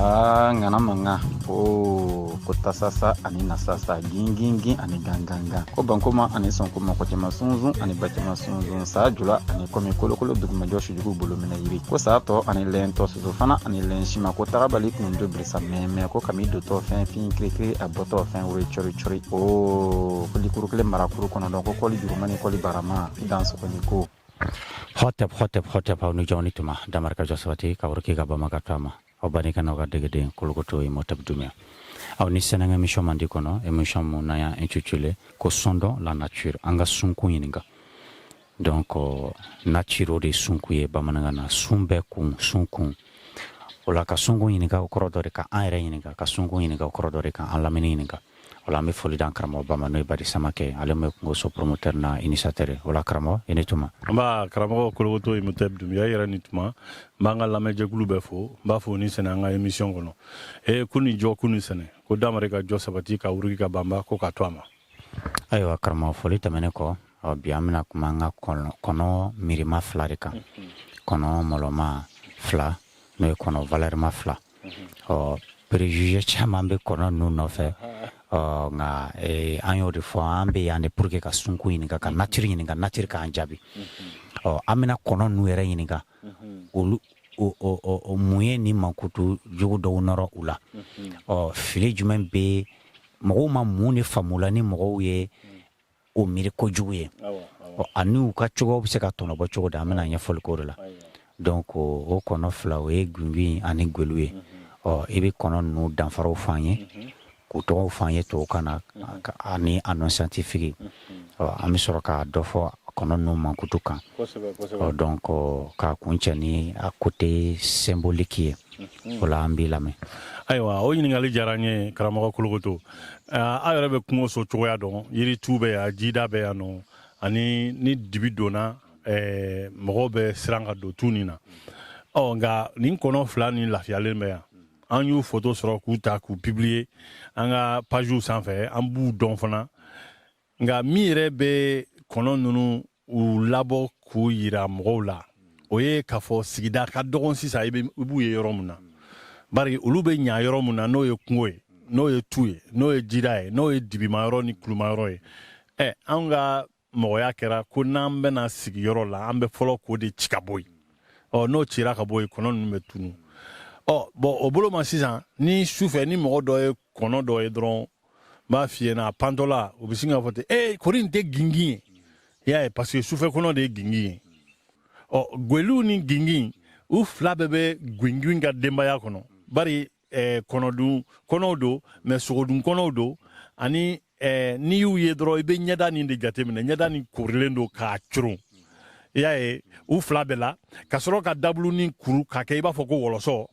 Aa, ŋana mankan o ko tasasa ani nasasa, gingingin ani gangangan, ko bankoma ani sɔnkoma, ko cɛman sunsun ani bacɛman sunsun, saa jula ani kɔmi, kolokolo dugumajɔ, sujugu bolominɛ yiri, ko saa tɔ ani lɛntɔ, soso fana ani lɛnsima, ko tagabali kundo birisa mɛmɛ, ko kami dotɔ fɛn fin kirikiri, a bɔtɔ fɛn wuri cɔri cɔri, o ko likuru kelen marakuru kɔnɔdɔn, ko kɔli juruma ni kɔli barama i dan sɔgɔni ko. Hotep, hotep, hotep, aw ni jɔn ni tuma. Damari ka jɔ sabati ka wari ka bama ka to a ma. Aw bani ka n'aw ka degeden Kolokoto Imhotep Doumbia, aw ni sɛnɛŋɛ émission mandi kɔnɔ, émission mun n'an y'a intitulé ko "Sondons la nature", an ka sunkun ɲininka. Donc nature, o de ye sunku ye bamanankan na, sun bɛɛ kun, sun kun. O la, ka sunkun ɲininka, o kɔrɔ dɔ de ka an yɛrɛ ɲininka, ka sunkun ɲininka, o kɔrɔ dɔ de ka an lamini ɲininka. O la, an bɛ foli d'an karamɔgɔba ma, n'o ye Badi Samakɛ, ale min ye kungoso promoteur na initiateur ye. O la, karamɔgɔ, i ni tuma. N b'a karamɔgɔ Kolokoto Imhotep Doumbia, i yɛrɛ ni tuma. N b'an ka lamɛnjɛkulu bɛɛ fo, n b'a fo ni sɛnɛ an ka émission kɔnɔ. E ku ni jɔ, ku ni sɛnɛ, ko damare ka jɔ sabati ka wuruki ka banba, ko ka to a ma. Ayiwa karamɔgɔ, foli tɛmɛnen kɔ, ɔ bi an bɛna kuma an ka kɔnɔ miirima fila de kan, kɔnɔ mɔlɔma fila, n'o ye kɔnɔ valɛrima fila. Ɔ préjugé caman bɛ kɔnɔ ninnu nɔfɛ. Ɔ nka an y'o de fɔ, an bɛ yan de pour que ka sunku ɲininka, ka nature ɲininka, nature k'an jaabi. Ɔ an bɛna kɔnɔ ninnu yɛrɛ ɲininka, olu o mun ye nin mankutu jugu dɔw nɔrɔ u la? Ɔ fili jumɛn bɛ mɔgɔw ma, mun de faamu la ni mɔgɔw ye o miiri kojugu ye? Ɔ ani u ka cogoyaw bɛ se ka tɔnɔbɔ cogo di? An bɛna ɲɛfɔli k'o de la. Donc o kɔnɔ fila, o ye gungun ani gwelu ye. Ɔ i bɛ kɔnɔ ninnu danfaraw fɔ an ye, k'u tɔgɔw fɔ an ye tubabukan na ani a nom scientifique. Ɔ an bɛ sɔrɔ ka dɔ fɔ kɔnɔ ninnu mankutu kan. Ɔ donc k'a kun cɛ ni a côté symbolique ye. O la, an b'i lamɛn. Ayiwa, o ɲininkali diyara n ye, karamɔgɔ Kolokoto. Aw yɛrɛ bɛ kungo so cogoya dɔn, yiritu bɛ yan, jida bɛ yan nɔ, ani ni dibi donna, mɔgɔw bɛ siran ka don tu nin na. Ɔ nka nin kɔnɔ fila ni lafiyalen bɛ yan. An y'u foto sɔrɔ k'u ta k'u publier an ka pagew sanfɛ, an b'u dɔn fana. Nka min yɛrɛ bɛ kɔnɔ ninnu u labɔ k'u yira mɔgɔw la, o ye k'a fɔ sigida ka dɔgɔn sisan, i b'u ye yɔrɔ min na, bari olu bɛ ɲa yɔrɔ min na, n'o ye kungo ye, n'o ye tu ye, n'o ye jida ye, n'o ye dibimayɔrɔ ni kulumayɔrɔ ye. Ɛ anw ka mɔgɔya kɛra ko n'an bɛna sigi yɔrɔ la, an bɛ fɔlɔ k'o de ci ka bɔ yen. Ɔ n'o cira ka bɔ yen, kɔnɔ ninnu bɛ tunu. Ɔ bɔn, o bolo ma sisan, ni sufɛ ni mɔgɔ dɔ ye kɔnɔ dɔ ye dɔrɔn, n b'a f'i ɲɛna, a pantɔla, u bɛ sin k'a fɔ ten: "Ee, kori nin tɛ gingin ye?" I y'a ye, parce que sufɛ kɔnɔ de ye gingin ye. Ɔ gweliw ni gingin, u fila bɛɛ bɛ gingin ka denbaya kɔnɔ, bari kɔnɔdun kɔnɔw don, mɛ sogodun kɔnɔw don. Ani n'i y'u ye dɔrɔn, i bɛ ɲɛda nin de jateminɛ, ɲɛda nin korilen don k'a coron. I y'a ye, u fila bɛɛ la, ka sɔrɔ ka dabulunin kuru k'a kɛ i b'a fɔ ko wɔlɔsɔ,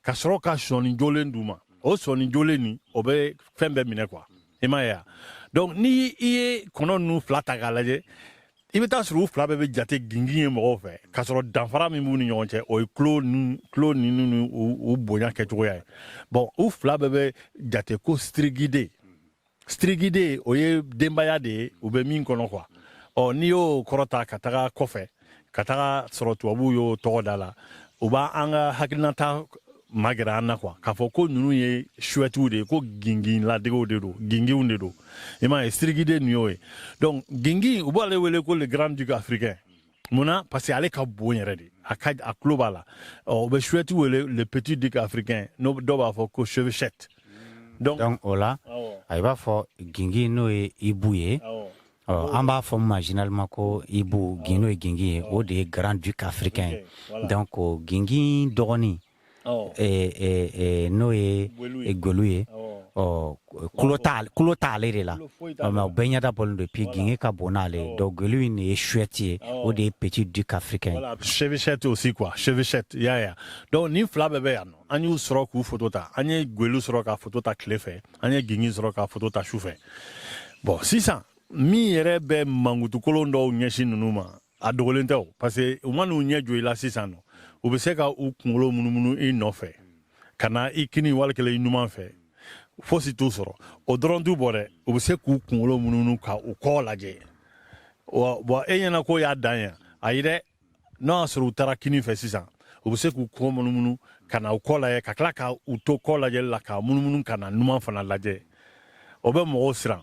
ka sɔrɔ ka sɔɔni jolen d'u ma. O sɔɔni jolen nin, o bɛ fɛn bɛɛ minɛ quoi, i m'a ye wa? Donc ni i ye kɔnɔ ninnu fila ta k'a lajɛ, i bɛ taa sɔrɔ u fila bɛɛ bɛ jate gingin ye mɔgɔw fɛ, k'a sɔrɔ danfara min b'u ni ɲɔgɔn cɛ, o ye tulo ninnu ni u bonya kɛcogoya ye. Bon, u fila bɛɛ bɛ jate ko strigidé. Strigidé, o ye denbaya de ye u bɛ min kɔnɔ quoi. Ɔ n'i y'o kɔrɔ ta ka taga kɔfɛ, ka taga sɔrɔ tubabuw y'o tɔgɔ da la, u b'an ka hakilinata magɛrɛ an na quoi, k'a fɔ ko ninnu ye chouettew de ye, ko gingin ladegew de don, ginginw de don. I m'a ye, strigidé nin y'o ye. Donc gingin, u b'ale wele ko le grand duc africain. Munna? Parce que ale ka bon yɛrɛ de, a ka a tulo b'a la. Ɔ u bɛ chouette wele le petit duc africain, n'o dɔw b'a fɔ ko chevêchette. Donc Donc o la, a i b'a fɔ gingin, n'o ye hibou ye. Ɔ an b'a fɔ min ma généralement ko hibou, n'o ye gingin ye, o de ye grand duc africain ye. Donc o gingin dɔgɔnin, n'o ye gwelu ye, ɔ kulo t'ale de la, mais o bɛɛ ɲɛda bɔlen don, puis gingin ka bon n'ale ye. Donc gwelu in de ye chouette ye, o de ye petit duc africain ye. Voilà, chevêchette aussi quoi, chevêchette, i y'a ye. Donc nin fila bɛɛ bɛ yan nɔ, an y'u sɔrɔ k'u photo ta. An ye gwelu sɔrɔ ka photo ta tile fɛ, an ye gingin sɔrɔ ka photo ta su fɛ. Bon, sisan min yɛrɛ bɛ mankutukolon dɔw ɲɛsin ninnu ma, a dogolen tɛ o, parce que u ma n'u ɲɛ jɔ i la sisan nɔ, u bɛ se ka u kunkolo munumunu i nɔfɛ ka na i kini wali kelen i numan fɛ, fosi t'u sɔrɔ. O dɔrɔn t'u bɔ dɛ, u bɛ se k'u kunkolo munumunu ka u kɔ lajɛ. Wa bɔn, e ɲɛna k'o y'a dan ye? Ayi dɛ, n'o y'a sɔrɔ u taara kini fɛ sisan, U bɛ se k'u kɔ munumunu ka na u kɔ lajɛ, ka tila ka u to kɔ lajɛli la ka munumunu ka na numan fana lajɛ. O bɛ mɔgɔw siran.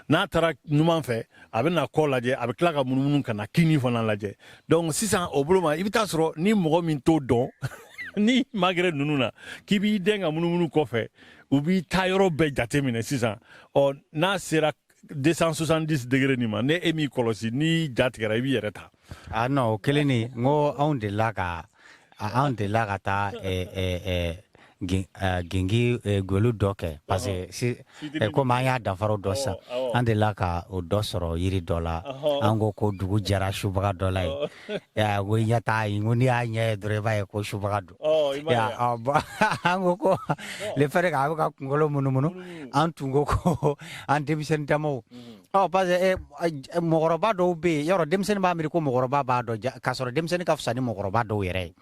N'a taara numan fɛ, a bɛ na kɔ lajɛ, a bɛ tila ka munumunu ka na kini fana lajɛ. Donc sisan, o bolo ma, i bɛ taa sɔrɔ ni mɔgɔ min t'o dɔn, ni magɛrɛ ninnu na k'i b'i den ka munumunu kɔfɛ, u b'i taa yɔrɔ bɛɛ jate minɛ sisan. Ɔ, n'a sera 270 degré nin ma, ne e m'i kɔlɔsi, n'i ja tigɛra, i b'i yɛrɛ ta. Ah non, o kelen ni n ko anw delila ka taa gengi golu dɔ kɛ, parce que si komi an y'a danfaraw dɔ sisan, an delila ka o dɔ sɔrɔ yiri dɔ la. An ko ko dugu jɛra subaga dɔ la yen, ko i ɲɛ t'a ye, n ko n'i y'a ɲɛ ye dɔrɔn, i b'a ye ko subaga don. Bon, an ko ko le fait que a bɛ ka kunkolo munumunu, an tun ko ko an denmisɛnnin damaw, ɔ, parce que mɔgɔkɔrɔba dɔw bɛ yen, yɔrɔ denmisɛnnin b'a miiri ko mɔgɔkɔrɔba b'a dɔn, k'a sɔrɔ denmisɛnnin ka fisa ni mɔgɔkɔrɔba dɔw yɛrɛ ye.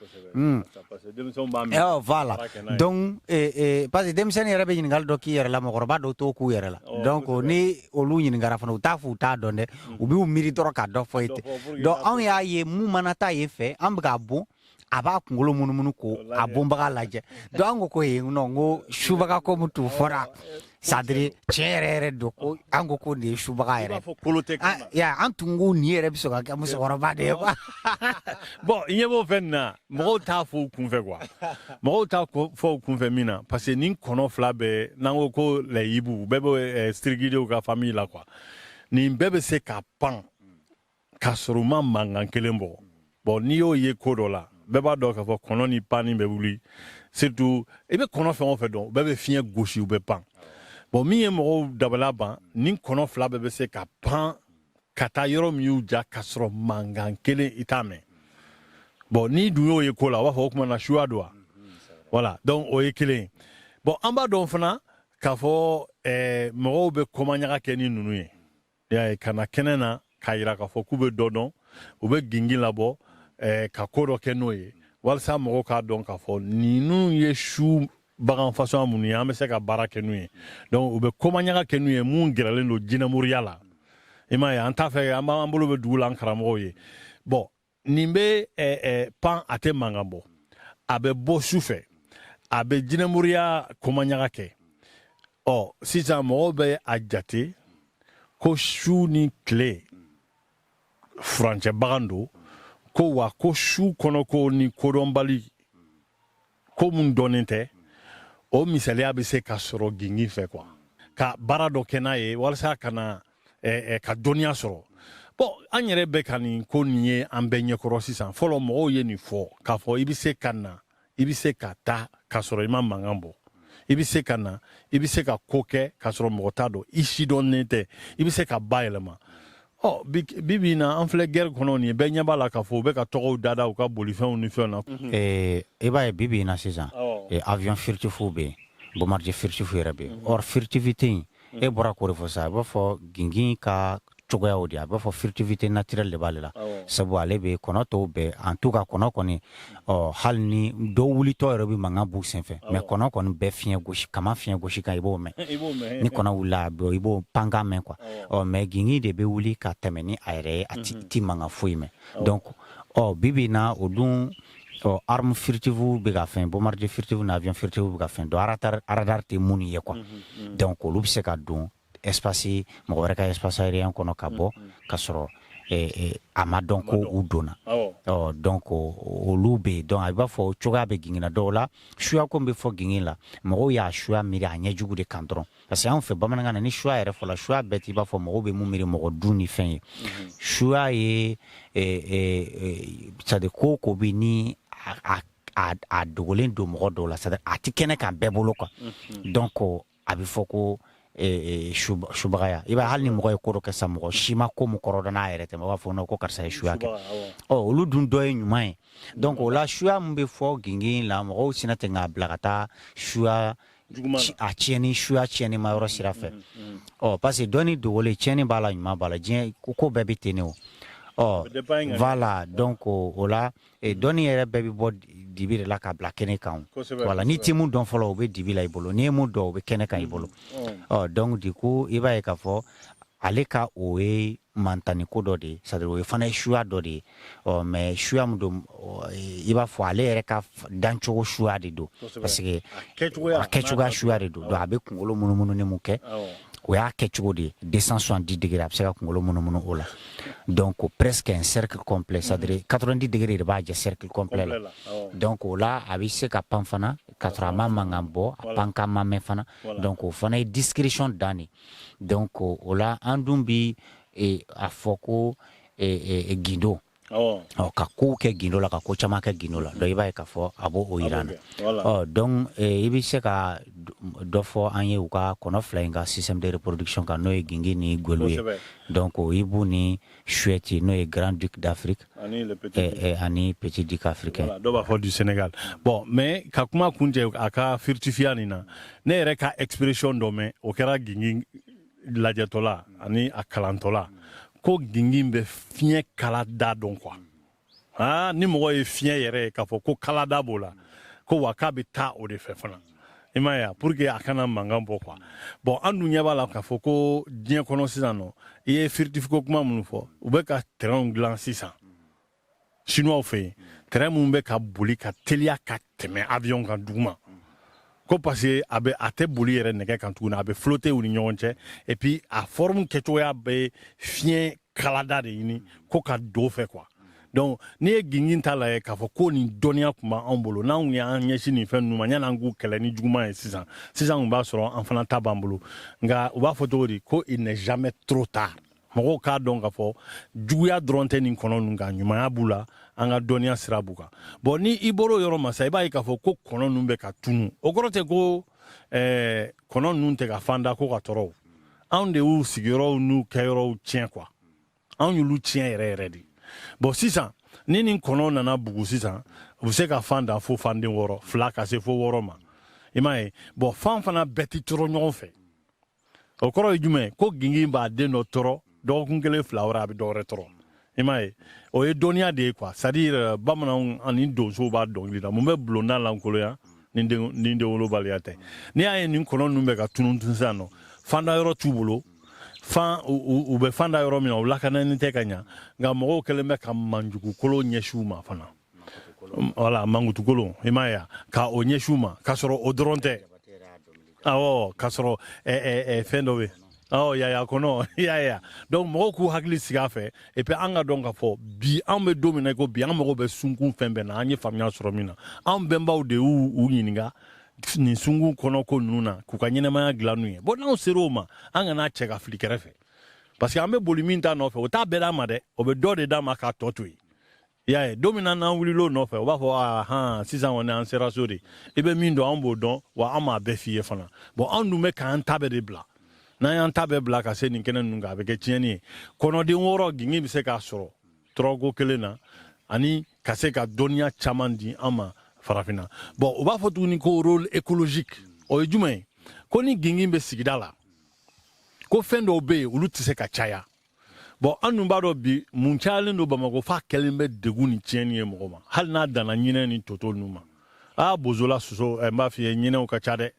Voilà, donc parce que denmisɛnnin yɛrɛ bɛ ɲininkali dɔ k'i yɛrɛ la, mɔgɔkɔrɔba dɔw t'o k'u yɛrɛ la. Donc ni olu ɲininkara fana, u t'a fɔ u t'a dɔn dɛ, u b'u miiri dɔrɔn ka dɔ fɔ ye ten. Donc anw y'a ye, mun mana taa yen fɛ, an bɛ k'a bon, a b'a kunkolo munumunu ko a bonbaga lajɛ. Donc an ko ko yen nɔ, n ko subaga ko mun tun fɔra, c'est à dire tiɲɛ yɛrɛ yɛrɛ don, ko an ko ko nin ye subaga yɛrɛ ya. An tun ko nin yɛrɛ bɛ sɔn ka kɛ musokɔrɔba de ye quoi. Bon, i ɲɛ b'o fɛn nin na, mɔgɔw t'a fɔ u kunfɛ quoi. Mɔgɔw t'a fɔ u kunfɛ min na, parce que nin kɔnɔ fila bɛɛ, n'an ko ko les hiboux, bɛɛ bɛ strigidéw ka famille la quoi. Nin bɛɛ bɛ se ka pan k'a sɔrɔ u ma mankan kelen bɔ. Bon, n'i y'o ye ko dɔ la, bɛɛ b'a dɔn k'a fɔ kɔnɔ ni panni bɛ wuli. Surtout i bɛ kɔnɔ fɛn o fɛn dɔn, u bɛɛ bɛ fiɲɛ gosi, u bɛ pan. Bon, min ye mɔgɔw dabala ban, nin kɔnɔ fila bɛɛ bɛ se ka pan ka taa yɔrɔ min y'u ja, k'a sɔrɔ mankan kelen i t'a mɛn. Bon, n'i dun y'o ye ko la, u b'a fɔ o tuma na suya don wa. Voilà, donc o ye kelen ye. Bon, an b'a dɔn fana k'a fɔ mɔgɔw bɛ kɔmaɲaga kɛ ni ninnu ye. I y'a ye, ka na kɛnɛ na k'a yira k'a fɔ k'u bɛ dɔ dɔn, u bɛ gingin labɔ ka ko dɔ kɛ n'o ye, walasa mɔgɔw k'a dɔn k'a fɔ ninnu ye su bagan fasɔn minnu ye, an bɛ se ka baara kɛ n'u ye. Donc u bɛ komaɲaga kɛ n'u ye, mun gɛrɛlen don jinɛmoriya la. I m'a ye, an t'a fɛ an b'an bolo bɛ dugu la, an karamɔgɔw ye. Bon, nin bɛ pan, a tɛ mankan bɔ, a bɛ bɔ su fɛ, a bɛ jinɛmoriya komaɲaga kɛ. Ɔ, sisan mɔgɔw bɛ a jate ko su ni tile furancɛ bagan don, ko wa ko su kɔnɔko ni kodɔnbali ko mun dɔnnen tɛ, o misaliya bɛ se ka sɔrɔ gingin fɛ quoi, ka baara dɔ kɛ n'a ye walasa ka na ka dɔnniya sɔrɔ. Bon, an yɛrɛ bɛ ka nin ko nin ye an bɛɛ ɲɛkɔrɔ sisan. Fɔlɔ mɔgɔw ye nin fɔ k'a fɔ i bɛ se ka na, i bɛ se ka taa k'a sɔrɔ i ma mankan bɔ, i bɛ se ka na, i bɛ se ka ko kɛ k'a sɔrɔ mɔgɔ t'a dɔn, i si dɔnnen tɛ, i bɛ se ka ba yɛlɛma. Ɔ, bi bi in na, an filɛ guerre kɔnɔ nin ye, bɛɛ ɲɛ b'a la k'a fɔ u bɛ ka tɔgɔw dada u ka bolifɛnw ni fɛnw na. I b'a ye, bi bi in na sisan, avion furtif bɛ yen, bombardier furtif yɛrɛ bɛ yen. Or furtivité in, e bɔra k'o de fɔ sisan, a b'a fɔ gingin ka cogoyaw de, a b'a fɔ furtivité naturelle de b'ale la, sabu ale bɛ kɔnɔ tɔw bɛɛ, en tout cas kɔnɔ kɔni, ɔ, hali ni dɔw wulitɔ yɛrɛ bɛ mankan b'u senfɛ, mais kɔnɔ kɔni bɛɛ fiɲɛ gosi, kama fiɲɛ gosi kan, i b'o mɛn. Ni kɔnɔ wulila, i b'o pankan mɛn quoi. Ɔ, mais gingin de bɛ wuli ka tɛmɛ ni a yɛrɛ ye, a ti mankan foyi mɛn. Donc ɔ, bi bi in na, o dun, ɔ, arme furtive bɛ ka fɛn, bombardier furtif ni avion furtif bɛ ka fɛn donc radar tɛ minnu ye quoi. Donc olu bɛ se ka don espace, mɔgɔ wɛrɛ ka espace aérien kɔnɔ ka bɔ ka sɔrɔ a ma dɔn ko u donna. Ɔ, donc olu bɛ yen. Donc a b'a fɔ cogoya bɛ gingin na dɔw la. Suya ko bɛ fɔ gingin la, mɔgɔw y'a suya miiri a ɲɛjugu de kan dɔrɔn, parce que anw fɛ bamanankan na, ni suya yɛrɛ fɔla, suya bɛɛ t'i b'a fɔ mɔgɔw bɛ mun miiri mɔgɔ dun ni fɛn ye. Suya ye, c'est à dire ko o ko bɛ ni a dogolen don mɔgɔ dɔw la, c'est à dire a ti kɛnɛ kan bɛɛ bolo quoi. Donc a bɛ fɔ ko subagaya. I b'a hali ni mɔgɔ ye ko dɔ kɛ sisan, mɔgɔ si ma ko mun kɔrɔ dɔn n'a yɛrɛ tɛ, mɔgɔ b'a fɔ non, ko karisa ye suya kɛ. Ɔ, olu dun dɔ ye ɲuman ye. Donc o la, suya mun bɛ fɔ gingin la, mɔgɔw sinna ten k'a bila ka taa suya a tiɲɛni, suya tiɲɛni ma yɔrɔ sira fɛ. Ɔ, parce que dɔnni dogolen, tiɲɛni b'a la, ɲuman b'a la, diɲɛ ko bɛɛ bɛ ten de o. Ɔ, voilà, donc o la, dɔnni yɛrɛ bɛɛ bɛ bɔ dibi de la ka bila kɛnɛ kan. Voilà, n'i ti mun dɔn fɔlɔ, o bɛ dibi la i bolo, n'i ye mun dɔn, o bɛ kɛnɛ kan i bolo. Ɔ, donc du coup, i b'a ye k'a fɔ ale ka o ye mantani ko dɔ de ye, c'est à dire o ye fana ye suya dɔ de ye. Ɔ, mais suya min don, i b'a fɔ ale yɛrɛ ka dancogo suya de don, parce que a kɛcogoya suya de don. Donc a bɛ kunkolo munumunu ni mun kɛ, o y'a kɛcogo de ye. 270 degrés, a bɛ se ka kunkolo munumunu o la. Donc presque un cercle complet, c'est à dire 90 degrés de b'a jɛ cercle complet la. Donc o la, a bɛ se ka pan fana k'a sɔrɔ a ma mankan bɔ, a pan kan ma mɛn fana. Donc o fana ye discrétion dan de. Donc o la, an dun bi a fɔ ko gindo, ɔ, ka kow kɛ gindo la, ka ko caman kɛ gindo la. Donc i b'a ye k'a fɔ a b'o o yira an na. Ɔ, donc i bɛ se ka dɔ fɔ an ye u ka kɔnɔ fila in ka système de reproduction kan, n'o ye gingi ni gwelu ye, donc o hibou ni chouette, n'o ye grand duc d'Afrique ani petit duc africain. Dɔw b'a fɔ du Sénégal. Bon, mais ka kuma kuncɛ a ka furtifiya nin na, ne yɛrɛ ka expression dɔ mɛn, o kɛra gingi lajɛtɔla ani a kalantɔla, ko gingin bɛ fiɲɛ kala da dɔn quoi. Aa, ni mɔgɔ ye fiɲɛ yɛrɛ ye k'a fɔ ko kalada b'o la, ko wa k'a bɛ taa o de fɛ fana, i m'a ye, pour que a kana mankan bɔ quoi. Bon, an dun ɲɛ b'a la k'a fɔ ko diɲɛ kɔnɔ sisan nɔ, i ye furtif ko kuma minnu fɔ, u bɛ ka train dilan sisan Chinois fɛ yen, train minnu bɛ ka boli ka teliya ka tɛmɛ avion kan duguma, ko parce que a bɛ, a tɛ boli yɛrɛ nɛgɛ kan tuguni, a bɛ flotter u ni ɲɔgɔn cɛ. Et puis a forme kɛcogoya bɛ fiɲɛ kalada de ɲini ko ka don fɛ quoi. Donc n'i ye gingin ta lajɛ k'a fɔ ko nin dɔnniya tun b'anw bolo, n'anw y'an ɲɛsin nin fɛn ninnu ma, yanni an k'u kɛlɛ ni juguman ye sisan sisan, tun b'a sɔrɔ an fana ta b'an bolo. Nka u b'a fɔ cogo di ko il n'est jamais trop tard. Mɔgɔw k'a dɔn k'a fɔ juguya dɔrɔn tɛ nin kɔnɔ ninnu kan, ɲumanya b'u la, an ka dɔnniya sira b'u kan. Bon, ni i bɔr'o yɔrɔ ma sa, i b'a ye k'a fɔ ko kɔnɔ ninnu bɛ ka tunu. O kɔrɔ tɛ ko kɔnɔ ninnu tɛ ka fan da ko ka tɔɔrɔ. Anw de y'u sigiyɔrɔw n'u kɛyɔrɔw tiɲɛ quoi, anw y'olu tiɲɛ yɛrɛ yɛrɛ de. Bon, sisan ni nin kɔnɔ nana bugu sisan, u bɛ se ka fan da fo fanden 6, 2 ka se fo 6 ma, i m'a ye. Bon, fan fana bɛɛ tɛ tɔrɔ ɲɔgɔn fɛ. O kɔrɔ ye jumɛn ye? Ko gingin b'a den dɔ tɔrɔ dɔgɔkun kelen, 2 wɛrɛ, a bɛ dɔ wɛrɛ tɔrɔ, i m'a ye. O ye dɔnniya de ye quoi. C'est à dire bamananw ani donsow b'a dɔnkili da, mun bɛ bulonda lankolonya ni den wolobaliya tɛ? N'i y'a ye nin kɔnɔ ninnu bɛ ka tunun sisan nɔ, fanda yɔrɔ t'u bolo, fan u bɛ fan da yɔrɔ min na, u lakanani tɛ ka ɲa. Nka mɔgɔw kɛlen bɛ ka manjugukolo ɲɛsin u ma fana, wala mankutukolo, i m'a ye, ka o ɲɛsin u ma, k'a sɔrɔ o dɔrɔn tɛ. Awɔ, k'a sɔrɔ fɛn dɔ bɛ, awɔ, yaya kɔnɔ, i y'a ye. Donc mɔgɔw k'u hakili sigi a fɛ. Et puis an ka dɔn k'a fɔ bi, an bɛ don min na i ko bi, an mago bɛ sunkun fɛn bɛɛ na. An ye faamuya sɔrɔ min na, an bɛnbaw de y'u u ɲininka nin sunkun kɔnɔ ko ninnu na, k'u ka ɲɛnɛmaya dilan n'u ye. Bon, n'anw ser'o ma, an kana cɛ ka fili kɛrɛfɛ, parce que an bɛ boli min ta nɔfɛ, o t'a bɛɛ d'a ma dɛ, o bɛ dɔ de d'a ma k'a tɔ to yen, i y'a ye. Don min na n'an wulil'o nɔfɛ, o b'a fɔ ahan, sisan kɔni an sera so de. I bɛ min dɔn, an b'o dɔn, wa an m'a bɛɛ f'i ye fana. Bon, an dun bɛ k'an ta bɛɛ de bila. N'an y'an ta bɛɛ bila ka se nin kɛnɛ ninnu kan, a bɛ kɛ tiɲɛni ye. Kɔnɔden 6 gingin bɛ se k'a sɔrɔ tɔrɔko kelen na, ani ka se ka dɔnniya caman di an ma farafinna. Bon, u b'a fɔ tuguni ko rôle écologique, o ye jumɛn ye? Ko ni gingin bɛ sigida la, ko fɛn dɔw bɛ yen, olu tɛ se ka caya. Bon, an dun b'a dɔn bi, mun cayalen don Bamakɔ f'a kɛlen bɛ degun ni tiɲɛni ye mɔgɔ ma, hali n'a danna ɲinɛ ni toto ninnu ma. Aa, bozola soso, n b'a f'i ye, ɲinɛw ka ca dɛ.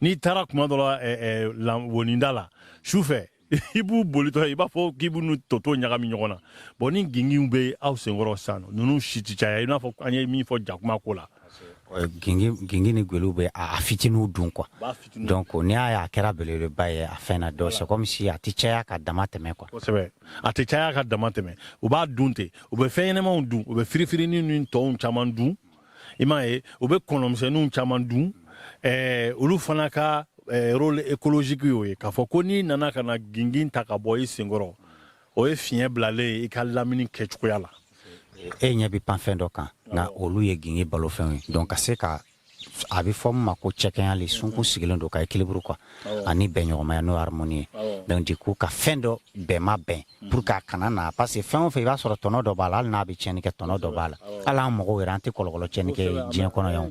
N'i taara kuma dɔ la woninda la su fɛ, i b'u bolitɔ, i b'a fɔ k'i b'u ni toto ɲagami ɲɔgɔn na. Bon, ni ginginw bɛ aw senkɔrɔ sisan, ninnu si ti caya, i n'a fɔ an ye min fɔ jakuma ko la. Gingi ni gweliw bɛ a fitininw dun quoi. Donc n'i y'a ye a kɛra belebeleba ye a fɛn na, donc c'est comme si a tɛ caya ka dama tɛmɛ quoi. Kosɛbɛ, a tɛ caya ka dama tɛmɛ. U b'a dun ten, u bɛ fɛn ɲɛnɛmaw dun, u bɛ firifirinin ni tɔw caman dun, i m'a ye, u bɛ kɔnɔmisɛnninw caman dun. Olu fana ka rôle écologique y'o ye, k'a fɔ ko n'i nana ka na gingin ta ka bɔ i senkɔrɔ, o ye fiɲɛ bilalen ye i ka lamini kɛcogoya la. E ɲɛ bɛ panfɛn dɔ kan, nka olu ye gingin balofɛnw ye. Donc ka se ka, a bɛ fɔ min ma ko cɛkɛnya le, sunkun sigilen don ka équilibre quoi, ani bɛnɲɔgɔnmaya, n'o ye harmonie ye. Donc du coup, ka fɛn dɔ bɛn ma bɛn pour que a kana na, parce que fɛn o fɛn, i b'a sɔrɔ tɔnɔ dɔ b'a la. Hali n'a bɛ tiɲɛni kɛ, tɔnɔ dɔ b'a la. Hali an mɔgɔw yɛrɛ, an tɛ kɔlɔlɔ tiɲɛni kɛ diɲɛ kɔnɔ yan.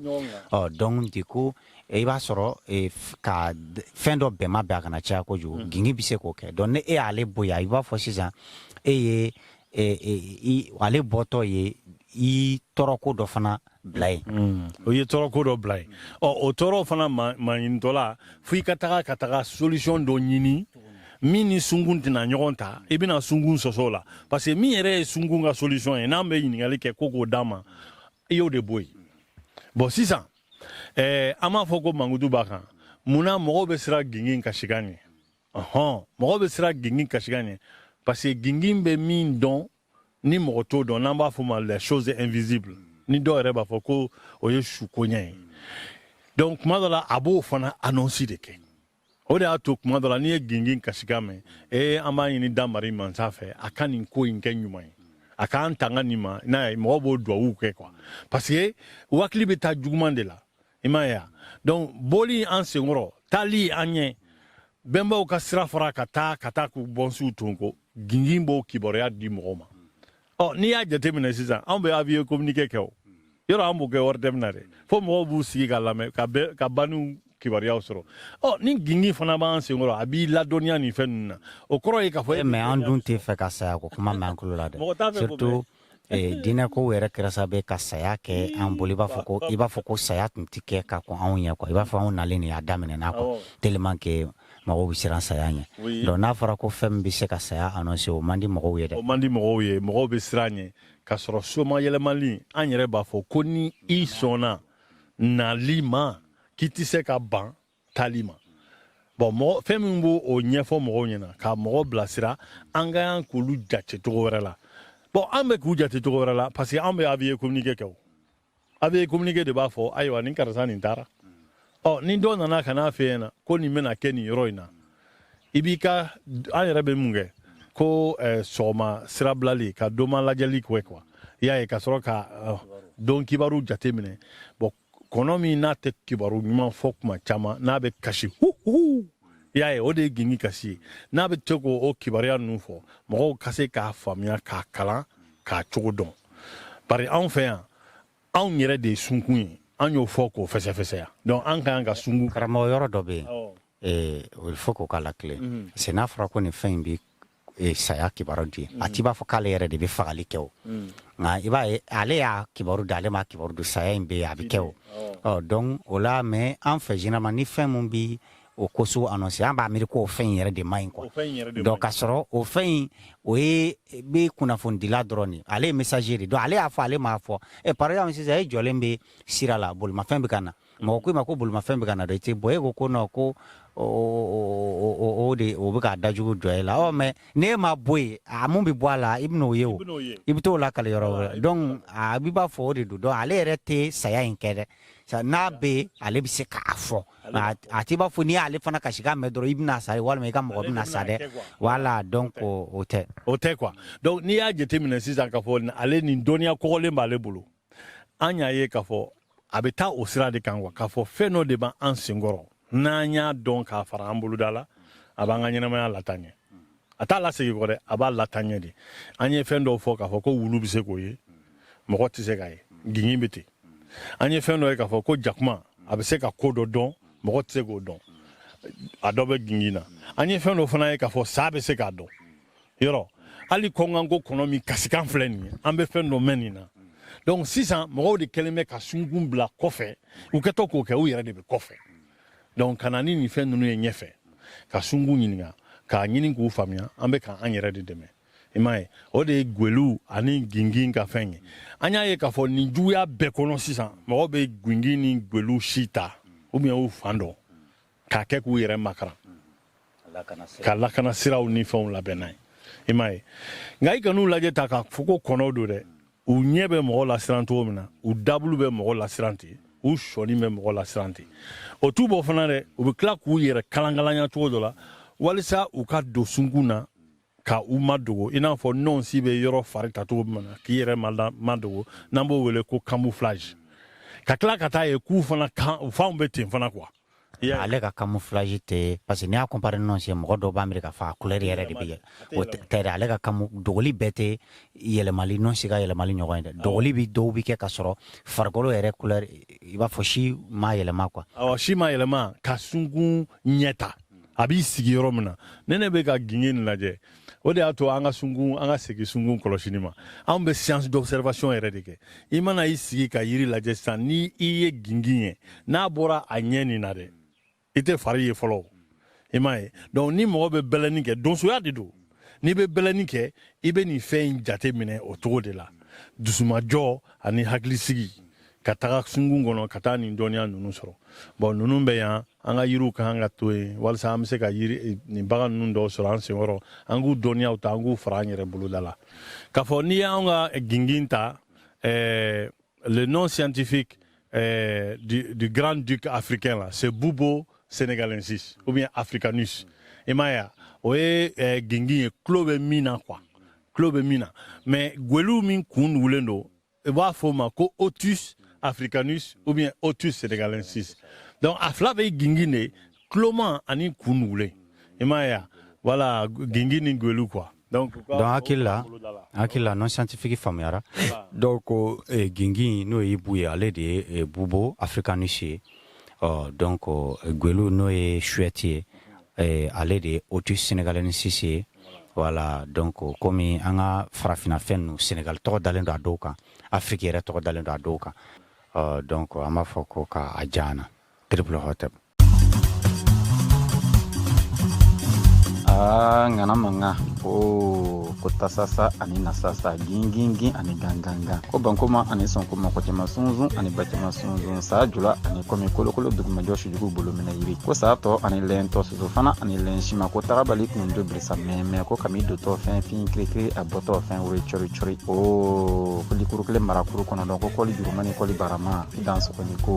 Ɔ, donc du coup, i b'a sɔrɔ ka fɛn dɔ bɛn ma bɛn, a kana caya kojugu, gingin bɛ se k'o kɛ. Donc ni e y'ale bonya, i b'a fɔ sisan e ye ale bɔtɔ ye i tɔɔrɔko dɔ fana bila yen. O ye tɔɔrɔko dɔ bila yen. Ɔ, o tɔɔrɔ fana maɲinitɔ la, fo i ka taga solution dɔ ɲini. Min ni sunkun tɛna ɲɔgɔn ta, i bɛna sunkun sɔsɔ o la, parce que min yɛrɛ ye sunkun ka solution ye, n'an bɛ ɲininkali kɛ ko k'o d'a ma, i y'o de bɔ yen. Bon, sisan an b'a fɔ ko mankutu b'a kan. Munna mɔgɔw bɛ siran gingin kasikan ɲɛ? Ɔhɔn, mɔgɔw bɛ siran gingin kasikan ɲɛ parce que gingin bɛ min dɔn ni mɔgɔ t'o dɔn, n'an b'a fɔ o ma les choses invisibles, ni dɔw yɛrɛ b'a fɔ ko o ye su koɲɛ ye. Donc kuma dɔ la, a b'o fana annonce de kɛ. O de y'a to kuma dɔ la, n'i ye gingin kasikan mɛn, ee, an b'a ɲini Damari mansa fɛ, a ka nin ko in kɛ ɲuman ye, a k'an tanga nin ma. N'a ye mɔgɔw b'o duwawu kɛ quoi, parce que wakili bɛ taa juguman de la, i m'a ye wa? Donc bɔli an senkɔrɔ, taali an ɲɛ, bɛnbaw ka sira fara ka taa k'u bɔnsiw ton ko gingin b'o kibaruya di mɔgɔw ma. Ɔ, n'i y'a jateminɛ sisan, anw bɛ avis communiqué kɛ. O yɔrɔ an b'o kɛ wari tɛ na dɛ, fo mɔgɔw b'u sigi ka lamɛn ka bɛɛ ka banniw kibaruyaw sɔrɔ. Ɔ, ni gingin fana b'an senkɔrɔ, a b'i ladɔnniya nin fɛn ninnu na. O kɔrɔ ye k'a fɔ E, mais an dun tɛ fɛ ka saya ko kuma mɛn an tulo la dɛ. Mɔgɔ t'a fɛ k'o mɛn. Surtout diinɛ kow yɛrɛ kɛra sababu ye ka saya kɛ an bolo. I b'a fɔ ko saya tun ti kɛ ka kɔn anw ɲɛ quoi. I b'a fɔ anw nalen nin y'a daminɛ quoi, tellement que mɔgɔw bɛ siran saya ɲɛ. Donc n'a fɔra ko fɛn min bɛ se ka saya annoncer, o man di mɔgɔw ye dɛ. O man di mɔgɔw ye. Mɔgɔw bɛ siran ɲɛ k'a sɔrɔ soma yɛlɛmali, an yɛrɛ b'a fɔ ko ni i sɔnna nali ma, k'i tɛ se ka ban taali ma. Bon, mɔgɔ fɛn min b'o o ɲɛfɔ mɔgɔw ɲɛna ka mɔgɔ bilasira, an ka kan k'olu jate cogo wɛrɛ la. Bon, an bɛ k'u jate cogo wɛrɛ la parce que an bɛ avis communiqué kɛ. O avis communiqué de b'a fɔ: ayiwa, nin karisa nin taara. Ɔ, ni dɔ nana ka n'a fɛ yen na ko nin bɛna kɛ nin yɔrɔ in na, i b'i ka, an yɛrɛ bɛ mun kɛ ko sɔgɔma sira bilali ka doma lajɛli kɛ quoi, i y'a ye, ka sɔrɔ ka don kibaru jate minɛ. Bon, kɔnɔ min n'a tɛ kibaru ɲuman fɔ kuma caman, n'a bɛ kasi hu hu, i y'a ye, o de ye gingi kasi ye. N'a bɛ to k'o kibaruya ninnu fɔ, mɔgɔw ka se k'a faamuya, k'a kalan, k'a cogo dɔn. Bari anw fɛ yan, anw yɛrɛ de ye sunkun ye. An y'o fɔ k'o fɛsɛfɛsɛ yan. Donc an ka kan ka sunkun. Karamɔgɔ, yɔrɔ dɔ bɛ yen, il faut k'o k'a la tile, parce que n'a fɔra ko nin fɛn in bɛ saya kibaru di, a t'i b'a fɔ k'ale yɛrɛ de bɛ fagali kɛ o. Nka i b'a ye, ale y'a kibaru di, ale m'a kibaru di, saya in bɛ yen, a bɛ kɛ o. Ɔ, donc o la, mais an fɛ, généralement, ni fɛn mun bi o ko sugu annoncer, an b'a miiri k'o fɛn in yɛrɛ de man ɲi quoi. O fɛn in yɛrɛ de Donc k'a sɔrɔ o fɛn in, o ye bɛ kunnafonidila dɔrɔn de, ale ye messager de. Donc ale y'a fɔ, ale m'a fɔ. Par exemple, sisan e jɔlen bɛ sira la, bolimafɛn bɛ ka na, mɔgɔ ko i ma ko bolimafɛn bɛ ka na dɔn, i tɛ bɔ. E ko ko non, ko o de o bɛ ka dajugu jɔ e la. Ɔ, mais n'e ma bɔ yen, a mun bɛ bɔ a la, i bɛ n'o ye. O i bɛ t'o lakale yɔrɔ wɛrɛ. Donc a b'i b'a fɔ o de don. Donc ale yɛrɛ tɛ saya in kɛ dɛ. N'a bɛ yen, ale bɛ se k'a fɔ. A t'i b'a fɔ n'i y'ale fana kasikan mɛn dɔrɔn, i bɛna sa walima i ka mɔgɔ bɛna sa dɛ. Voilà, donc o tɛ. O tɛ quoi. Donc n'i y'a jateminɛ sisan k'a fɔ ale nin dɔnniya kɔgɔlen b'ale bolo, an y'a ye k'a fɔ a bɛ taa o sira de kan quoi, k'a fɔ fɛn dɔ de b'an senkɔrɔ, n'an y'a dɔn k'a fara an boloda la, a b'an ka ɲɛnamaya lataa ɲɛ. A t'a lasegin kɔ dɛ, a b'a lataa ɲɛ de. An ye fɛn dɔw fɔ k'a fɔ ko wulu bɛ se k'o ye, mɔgɔ tɛ se k'a ye, gingin bɛ ten. An ye fɛn dɔ ye k'a fɔ ko jakuma, a bɛ se ka ko dɔ dɔn, mɔgɔ tɛ se k'o dɔn, a dɔ bɛ gingin na. An ye fɛn dɔ fana ye k'a fɔ sa bɛ se k'a dɔn. Yɔrɔ hali kɔnkanko kɔnɔ min kasikan filɛ nin ye, an bɛ fɛn dɔ mɛn nin na. Donc sisan mɔgɔw de kɛlen bɛ ka sunkun bila kɔfɛ. U kɛtɔ k'o kɛ, u yɛrɛ de bɛ kɔfɛ. Donc ka na ni nin fɛn ninnu ye ɲɛfɛ, ka sunkun ɲininka, k'a ɲini k'u faamuya, an bɛ k'an yɛrɛ de dɛmɛ, i m'a ye. O de ye gweliw ani gingin ka fɛn ye. An y'a ye k'a fɔ nin juguya bɛɛ kɔnɔ sisan, mɔgɔw bɛ gingin ni gweliw si ta ou bien u fan dɔn k'a kɛ k'u yɛrɛ makaran, ka lakana siraw ni fɛnw labɛn n'a ye, i m'a ye. Nka i kan'u lajɛ ta k'a fɔ ko kɔnɔw don dɛ. U ɲɛ bɛ mɔgɔ lasiran cogo min na, u dabulu bɛ mɔgɔ lasiran ten, u sɔnni bɛ mɔgɔ lasiran ten. O t'u bɔ fana dɛ, u bɛ tila k'u yɛrɛ kalankalanya cogo dɔ la walisa u ka don sunkun na ka u madogo, i n'a fɔ nɔnsi bɛ yɔrɔ fari ta cogo min na k'i yɛrɛ madogo, n'an b'o wele ko camouflage, ka tila ka taa ye k'u fana kan u fanw bɛ ten fana quoi. Ale ka camouflage tɛ, parce que n'i y'a comparer nɔnsi ye, mɔgɔ dɔw b'a miiri k'a fɔ a couleur yɛrɛ de bɛ yɛlɛ. O tɛ dɛ. Ale ka camu dogoli bɛɛ tɛ yɛlɛmali nɔnsi ka yɛlɛmali ɲɔgɔn ye dɛ. Dogoli bi dɔw bi kɛ ka sɔrɔ farikolo yɛrɛ couleur, i b'a fɔ si ma yɛlɛma quoi. Awɔ, si ma yɛlɛma ka sunkun ɲɛ ta, a b'i sigi yɔrɔ min na. Ne bɛ ka ginge nin lajɛ, o de y'a to an ka sunkun, an ka segin sunkun kɔlɔsili ma. Anw bɛ science d'observation yɛrɛ de kɛ. I mana i sigi ka yiri lajɛ sisan, ni i ye gingin ye, n'a bɔra a ɲɛ nin na dɛ, i tɛ fari ye fɔlɔ. I m'a ye? Donc ni mɔgɔ bɛ bɛlɛni kɛ, donsoya de don. N'i bɛ bɛlɛni kɛ, i bɛ nin fɛn in jate minɛ o cogo de la, dusumajɔ ani hakilisigi, ka taga sunkun kɔnɔ ka taa nin dɔnniya ninnu sɔrɔ. Bon, ninnu bɛ yan, an ka yiriw ka kan ka to yen walasa an bɛ se ka yiri nin bagan ninnu dɔw sɔrɔ an senkɔrɔ, an k'u dɔnniyaw ta, an k'u fara an yɛrɛ boloda la. K'a fɔ n'i y'anw ka gingin ta, le nom scientifique du grand-duc africain là, c'est Bubo senegalensis ou bien africanus. I m'a ye, o ye gingin ye, tulo bɛ min na quoi, tulo bɛ min na. Mais gwelu min kun nugulen don, i b'a fɔ o ma ko Otus africanus ou bien Otus senegalensis. Donc a fila bɛ gingin de, tuloma ani kun nugulen. I m'a ye? Voilà, gingin ni gwelu quoi. Donc Donc hakili la nom scientifique faamuyara. Donc ko gingin, n'o ye hibou ye, ale de ye Bubo africanus ye. Ɔ donc gwelu, n'o ye chouette ye, ale de ye Otus senegalensis ye. Voilà, donc komi an ka farafinna fɛn ninnu, Sénégal tɔgɔ dalen don a dɔw kan, Afrique yɛrɛ tɔgɔ dalen don a dɔw kan. Ɔ donc an b'a fɔ ko ka a diya an na, triple hotep. Aa, ŋana manga o ko tasasa ani nasasa, gingingin ani gangangan, ko bankoma ani sɔnkoma, kɔcɛma sunzun ani bacɛma sunzun, saa jula ani kɔmi kolokolo dugumajɔ sujugu bolominɛ yiri, ko saa tɔ ani lɛntɔ, soso fana ani lɛnsima, ko tagabali kundo birisa mɛmɛ, ko kami dotɔ fɛn fin kirikiri, a bɔtɔ fɛn wuri cɔri cɔri, o ko likuru kelen marakuru kɔnɔdɔn, ko kɔli juruma ni kɔli barama, i dan sɔgɔni ko.